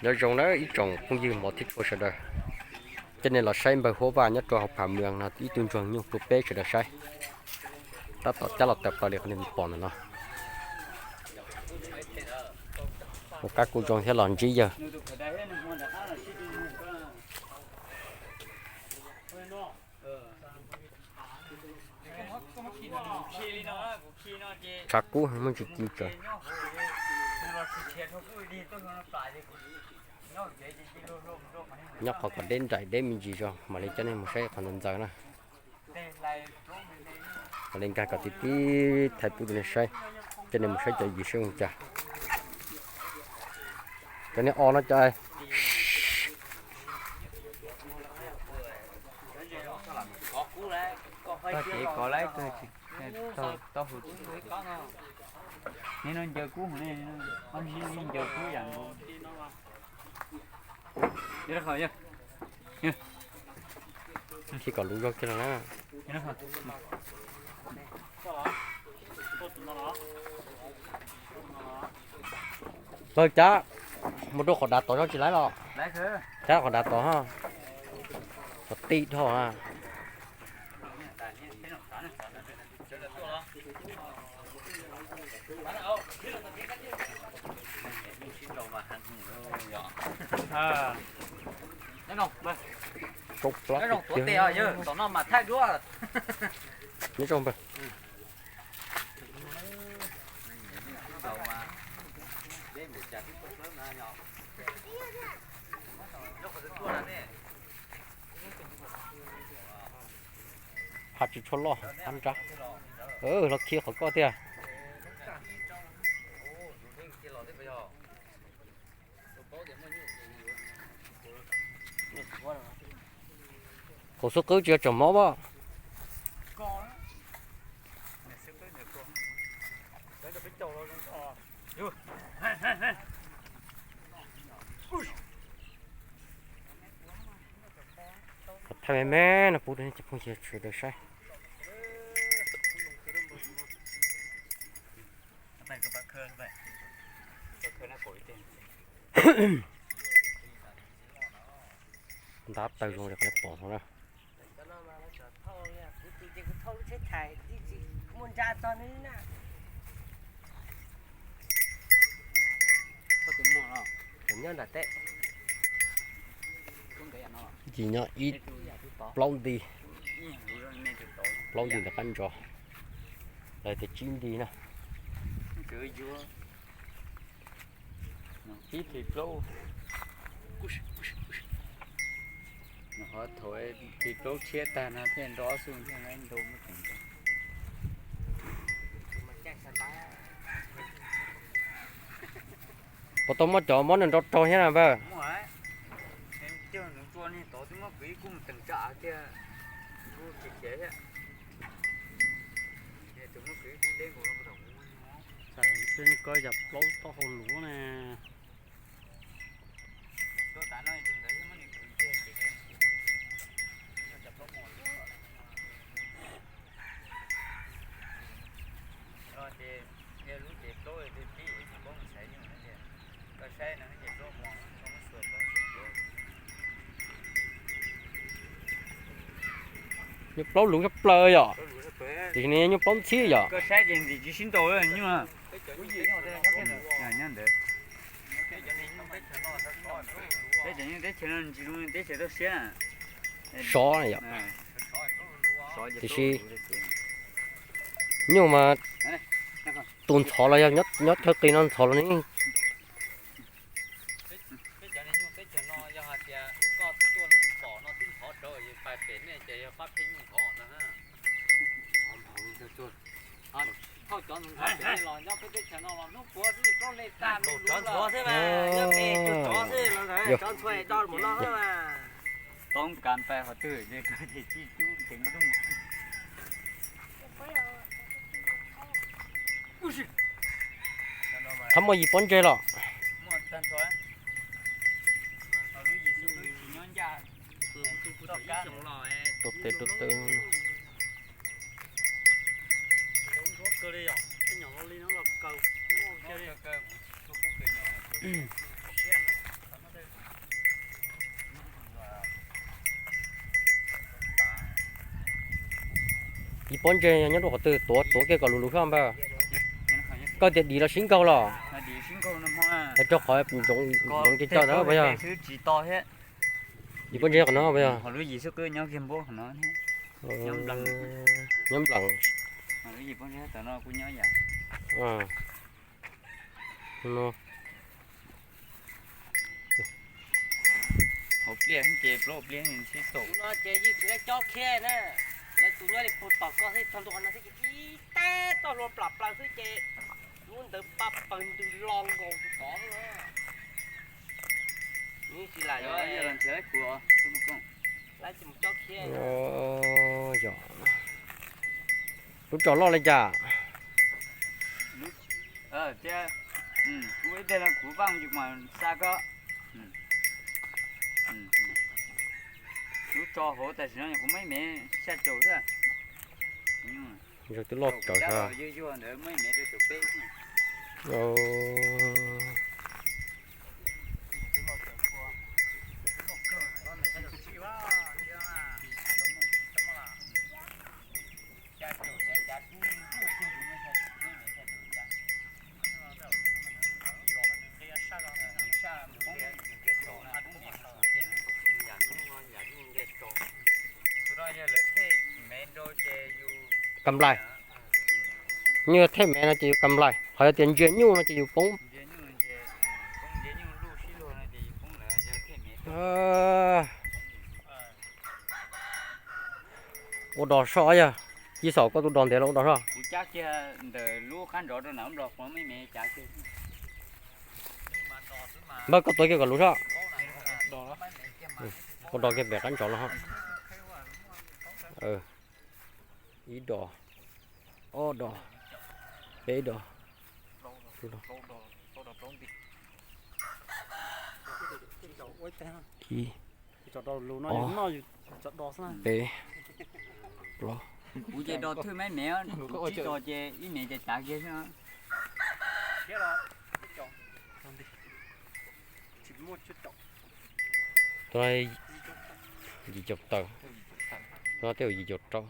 Nyob zoo na ib tsoom phooj ywg hmov thiab tshua sawv daws, coj nej los saib npawg Huab Vaj nyob rau hauv Pham Mws no ib tug ntsuag nyuj rau peb sawv daws saib. Tab tom cab los tawm plaws li qhov nej pom ntawm no. Ua kab kuj zoo thiab los ntsib yawg. Tshav kub muaj ntsis ci tsawv. Nyob qhov kom deb nraim deb me ntsis tso mam li coj nej mus saib qhov ntawd ntxaws na. Mam li nkag kom tib tib thaij pub rau nej saib, coj nej mus saib cov yim saib zoo cas. Cov niag o no cov Tau ces kov laib tau hauv. Neb no ncaws kub, neb no ncaws kub yam nkaus. Khi kom lub zog kiag los na. Lawv cab mus rau qhov dav tod zog tsis laib los? Cab qhov dav tod, qhov tij dhau na. Rau plaub tiag. Nyob zoo npawg. Phaj tsis tshua loj, phaj nrab. Los khi qhov koj tiag. Hauv xub qwb tsis yog tseem mob pom. Thaij me me no pub rau nej cov phooj ywg sawv daws saib. Ntab taw zoo li qhov nej pom no na. Yim nyob ib plaub nti, plaub nti ntawm qab ntsos, lawv tias tsib nti na. Pib thim plaub. Qhov thaum thim plaub tshiab tag no thiaj nrov xwb thiaj ntau muaj teem ntau. Puas tau muaj cov mob nrov rau thiab na npawg? Koj yog plaub taub hau luv ne. Nyuj plaub luv tshaj plaws yom. Tiam sis nws nyuj plaub ntxhib yom. Sov yom. Tiam sis nyuj mas tus ntxhov los yog nyob chaw qis no ntxhov los ne. Thaum muaj yim pob ntseg los. Rau tes rau taw. Zoo nrov kawg li yom, tej nyom li no los kaw. Siab na, Pob ntseg nyob rau qhov twg, tuav tuav kiag kom luv luv soj npawg. Koj tias dim los sib nkaug los? Es rau qhov zoov ces coj ntawd puas yog? Yim pob ntseg qhov no puas yog? Nyob nplees. Hauv pliaj ces plaub pliaj sib tau. Tus no ces yeej tsis cob khiab na, lawv tus nyob li puag tom koj xwb, txog ntua qhov no xwb ces ib teg toj hlua plam plaws xwb ces lub ntawd pab pawg ntws lo nkaus tus tod xwb. Tsis lam yog, lawv tsis mus cob khiab. Lub tso loj li cas? Thiab kuv ib teg no kuv vaj mus yus mas xa koj. Lub tso hauv tam sim no kuv muaj ib mev xya caum xwb. Twb loj kawg thiab. Kam nplaim. Nyuj thej mev no ces yus kam nplaim, ho yog tias ntsia nyuj no ces yus poob. Ua dos soj yog, Ci Xaum koj tus dos ntev los ua dos soj. Npawg koj tuav kiag kom luv soj. Ua dos kiag pem qab ntsov no. Ib dos, ob dos, peb dos, ib, ob, peb, plaub. Kuv ces dos thwj maib mev, tsib dos ces ib mev ces tav kiag xwb. Tus no yim caum tawm, tus no tej zaum yim caum rau.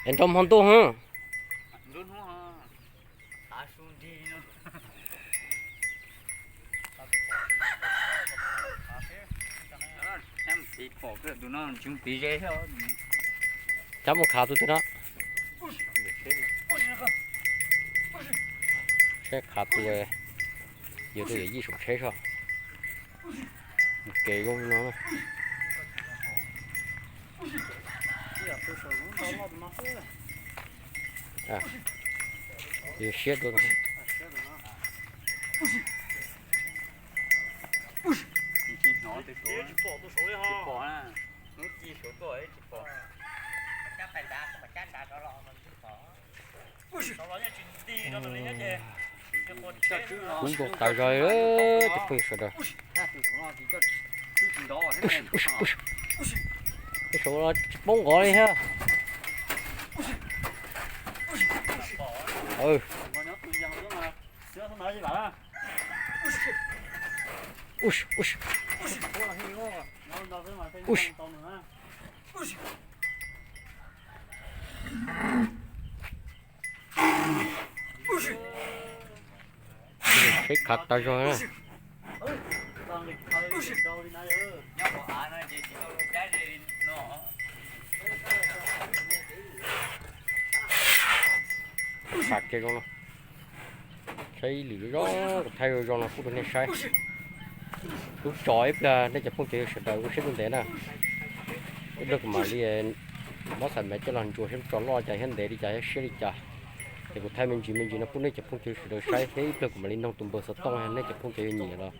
Es nrau hmo ntuj hv. Cab mus khav tus twg no. Saib khav tus, yuav tus yawm yij saum tsheb soj. Kev zoo no. Siab dua. Tsis hnov, tsis pom na. Hnub ci saud tuaj tsis pom. Kub nkaus tas zog cov phooj ywg sawv daws. Tej saud tsis poob nqov li thiab. Tsheb khav tas zog na. Khav kiag zoo no. Saib ib lwm zoj, kuv thaij zoo zoo no pub rau nej saib. Kuv tso ib pliag nej cov phooj cov ywg sawv daws ua siab ntev na. Ib pliag kuv mam li muab xam mev coj los ntsuas saib tso loj cas thiab ntev li cas thiab siab li cas. Ces kuv thaij me ntsis me ntsis no pub nej cov phooj cov ywg sawv daws saib thiab ib pliag kuv mam li noog tus npawg xov tooj, nej cov phooj cov ywg nyiam los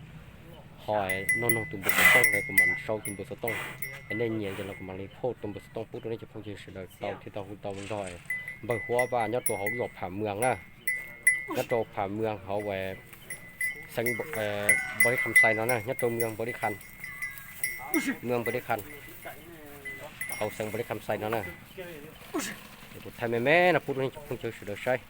ho noog noog tus npawg xov tooj, kuv mam sau tus npawg xov tooj. Es nej nyiam ces los kuv mam li phauj tus npawg xov tooj pub rau nej cov phooj cov ywg sawv daws tau thiaj tau hu tau nrog npawg Huab Vaj nyob rau hauv zos Pham Mws na. Nyob rau Pham Mws hauv xeev Npaus Lis Kham Xais no na, nyob rau mws Npaus Lis Kham, mws Npaus Lis Kham. Tau xeev npaum li campsite no na. Ces kuv thaij me me no pub rau nej cov phooj ywg sawv daws saib.